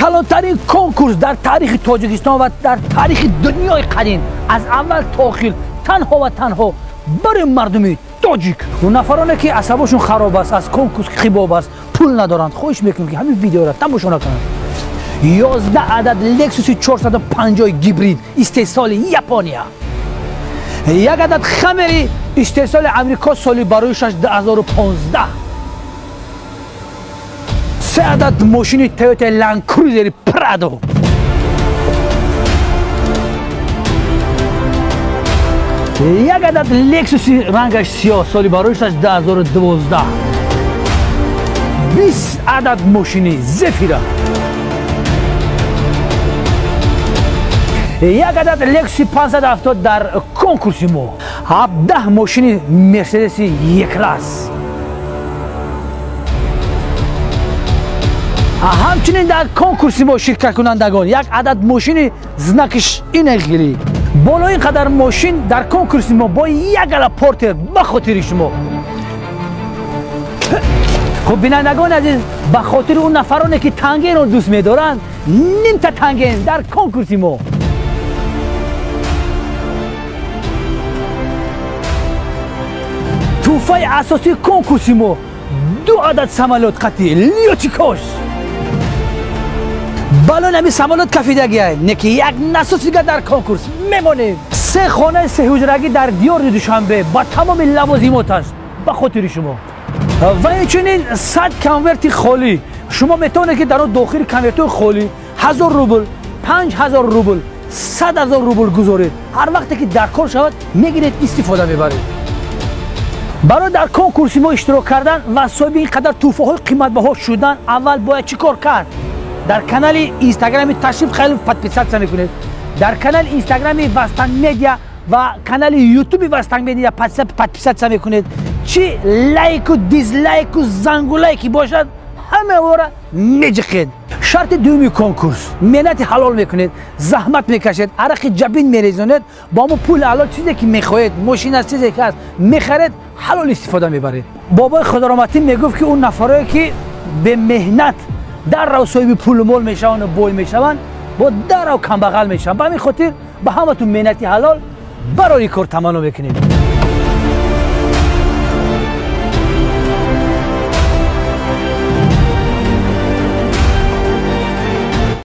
Калонтарин конкурс дар таърихи Тоҷикистон ва дар таърихи дунёи қадим аз аввал то охир танҳо ва танҳо барои мардуми тоҷик. Он нафароне ки асабошон хароб аст, аз конкурс хибоб аст, пул надоранд, хоҳиш мекунем ки ҳамин видеоро тамошо накунанд. 11 адад Lexus 450 гибрид истеҳсоли Япония, як адад Хаммери истеҳсоли Амрико соли барои 2015, 3 адад мошини Toyota Land Cruiser Prado, як адад Lexus рангаш сиёҳ соли барои 2012, 20 адад мошини Zafira, як адад Lexus 570 дар конкурси мо, 17 мошини Mercedes E-класс. Ҳамчунин дар конкурси мо ширкаткунандагон як адад мошини знакиш инагирӣ. Боло ин қадар мошин дар конкурси мо бо як ала портер ба хотири шумо. Хуб, бинандагони азиз, ба хотири он нафароне ки тангенро дӯст медоранд, нимта танген дар конкурси мо. Тӯҳфаи асосии конкурси мо 2 адад самолёт қатъи лётчикош. Балон ҳамин самолёт кафидагиай, не ки як насос дига дар конкурс мемонем. 3 хонаи сеҳуҷрагӣ дар диёри Душанбе ба тамоми лавозимоташ ба хотири шумо. Ва инчунин 100 конверти холӣ. Шумо метавонед ки дар он дохили конвертҳои холӣ 1000 рубл, 5000 рубл, 100 000 рубл гузоред. Ҳар вақте ки дар кор шавад, мегиред, истифода мебаред. Барои дар конкурси мо иштирок кардан ва соҳиби ин қадар тӯҳфаҳои қиматбаҳо шудан, аввал бояд чӣ кор кард? Дар канали инстаграми Ташриф Халилов подписаться мекунед, дар канали инстаграми Вастан Медиа ва канали ютуби Вастан Медиа подписаться мекунед. Чӣ лайку, дизлайку, зангулайки бошад, ҳамаора меҷиқед. Шарти дуюми конкурс: меҳнати ҳалол мекунед, заҳмат мекашед, арақи ҷабин мерезонед, бо ҳамон пули ҳалол чизе ки мехоҳед, мошин аст, чизе ки ҳаст, мехаред, ҳалол истифода мебаред. Бобои Худороматин мегуфт ки он нафарое ки бемеҳнат даррав соҳиби пулу мол мешаванд ва бой мешаванд, бо даррав камбағал мешаванд. Ба ҳамин хотир ба ҳаматун меҳнати ҳалол барои кор таманно мекунем.